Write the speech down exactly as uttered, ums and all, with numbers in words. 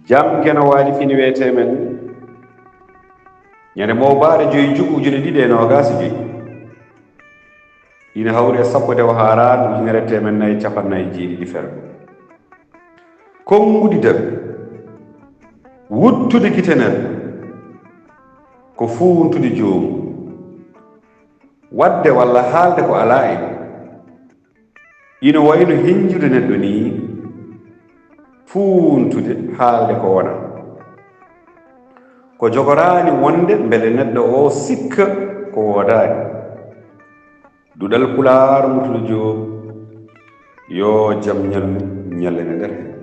Jam Geno Waali fini wiyetee men, ñande mowbaare joyi juɓɓo ujine ɗiɗi e noogaas e joyi, ina hawri e sappo dewa haaraan ujunere teemen nayi capanɗe nayi e jeeɗiɗi fergo. Konnguɗi dawi, wuttude gite nelɗo, ko fuuntude joomum. Waɗde walla haalde ko alaa en. Ina wayno hinjude neɗɗo nii, fuuntude haalde ko wonaa. Ko jogoraani wonde mbele neɗɗo oo sikka ko woodaani. Duɗal Pulaar Murtuɗo Joob, yo jam ñallu ñallane nder heen.